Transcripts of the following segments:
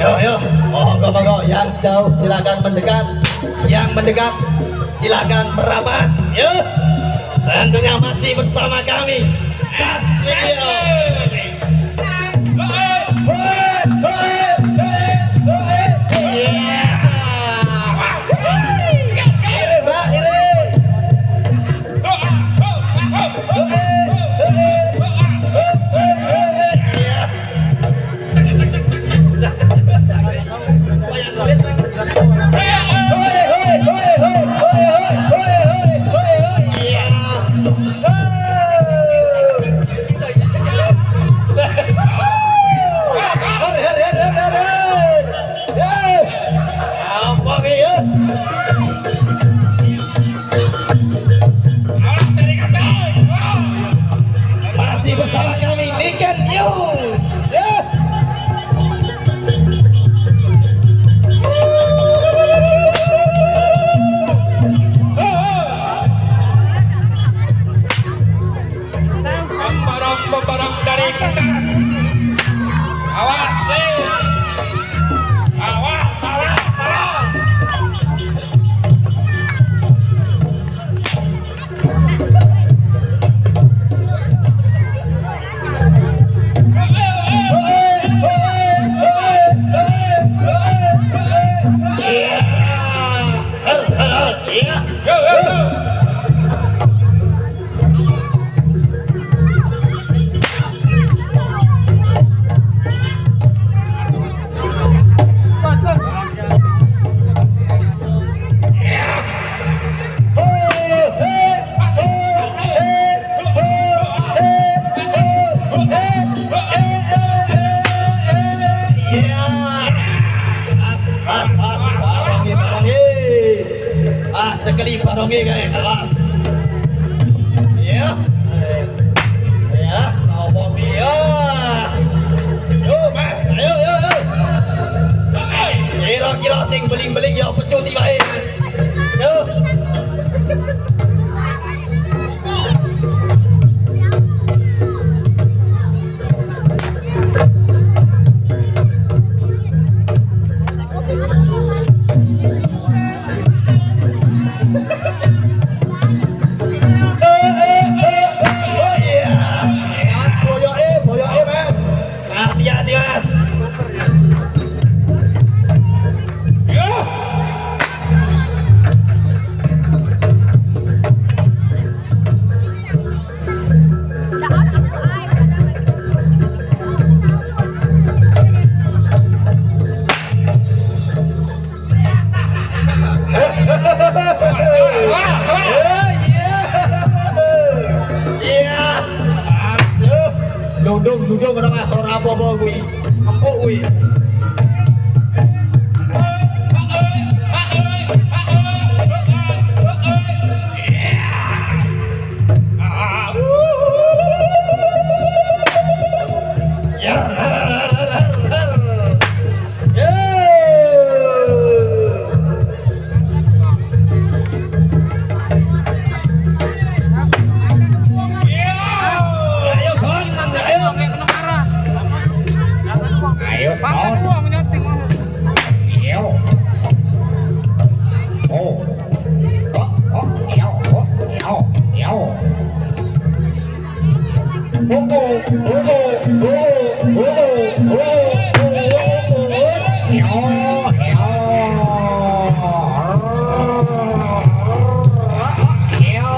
Yo, yo, monggo monggo, yang jauh silakan mendekat, yang mendekat silakan merapat. Yuk, tentunya masih bersama kami Satrio. Iya. Ire, Mbak, ire. Iya. Masih bersama kami Niken New. Ya. Pemborong-pemborong dari Pekan. Awas, eh. Awas, salah, salah. Iya. Iya. Yo, yo, yo. Iya. As as as baronge baronge. Ah, cekeli baronge kae, awas. Iya. Ya, apa piye? Yo, Mas, ayo yo yo. Kira-kira sing beling-beling ya pecuti wae, Mas. Yo. Eh eh eh oh iya. Mas boyoke, boyoke, Mas. Hati-hati, Mas. Yo. Iya. Masuk. Dudung, dudung ora Mas, ora apa-apa kuwi. Empuk kuwi. Ya. Yo. Ayo, Kon, ayo. Ayo, son. Yo. Oh. Oh, oh, yo, oh, yo, yo. Oh, oh, oh, oh, oh, oh, oh, oh, oh. Yo, yo. Yo.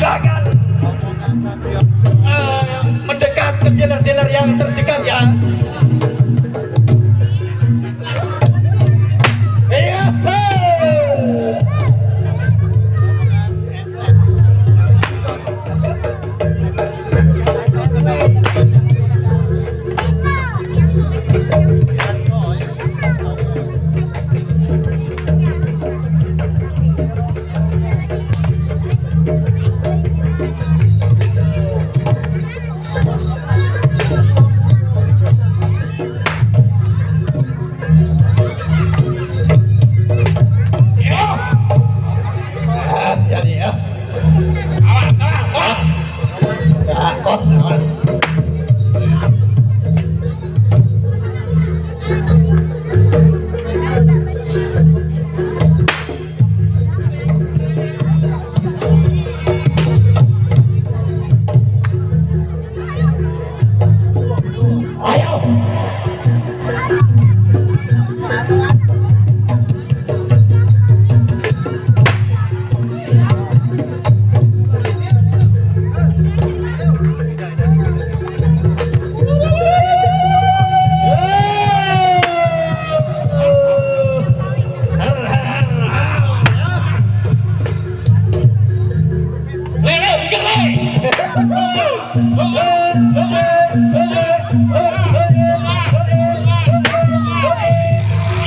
Silakan mendekat ke dealer-dealer yang terdekat ya. Iya. Yo. Ah, jadi ya. Awas, awas, awas. Takut, awas. Ayo. Le, le, mikir le.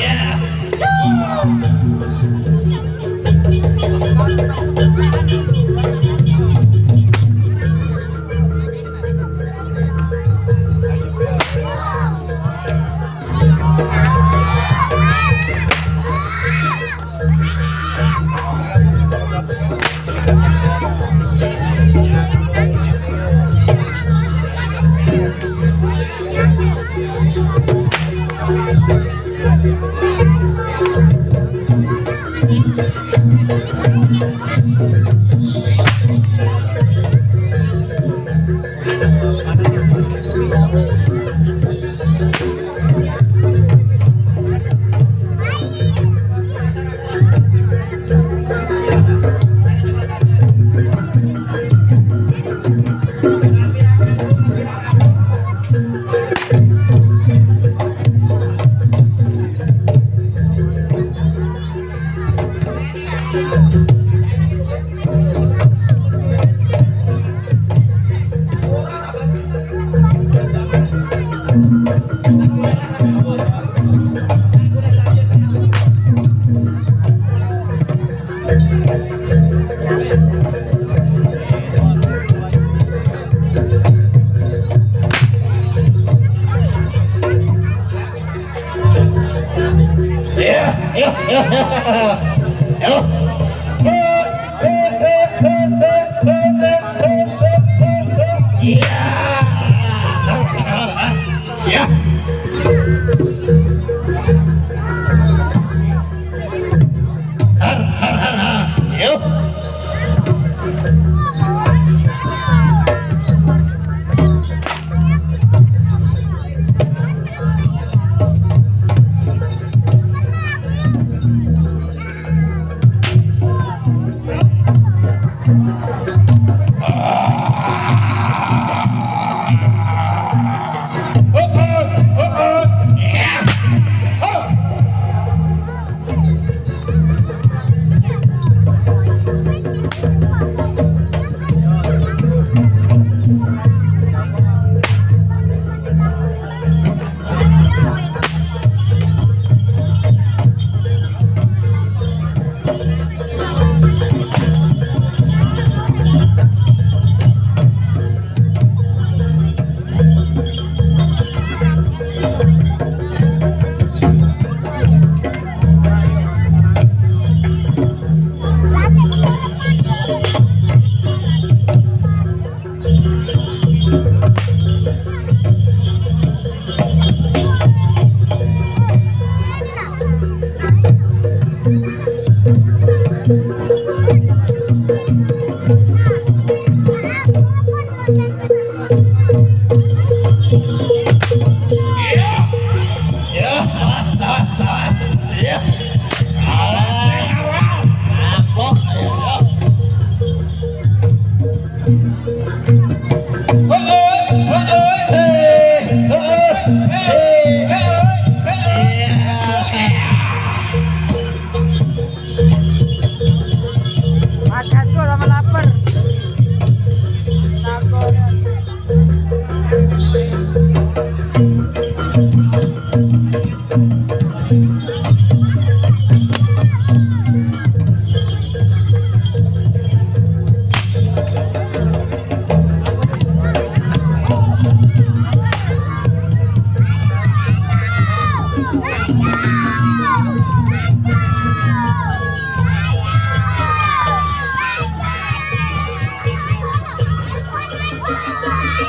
Ya.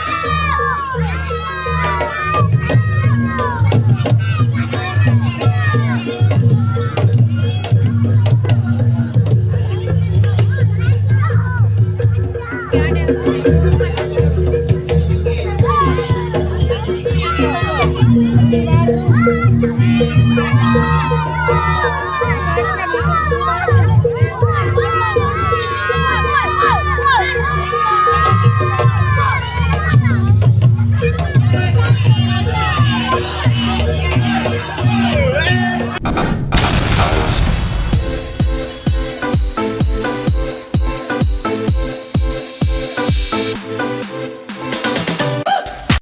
Ah!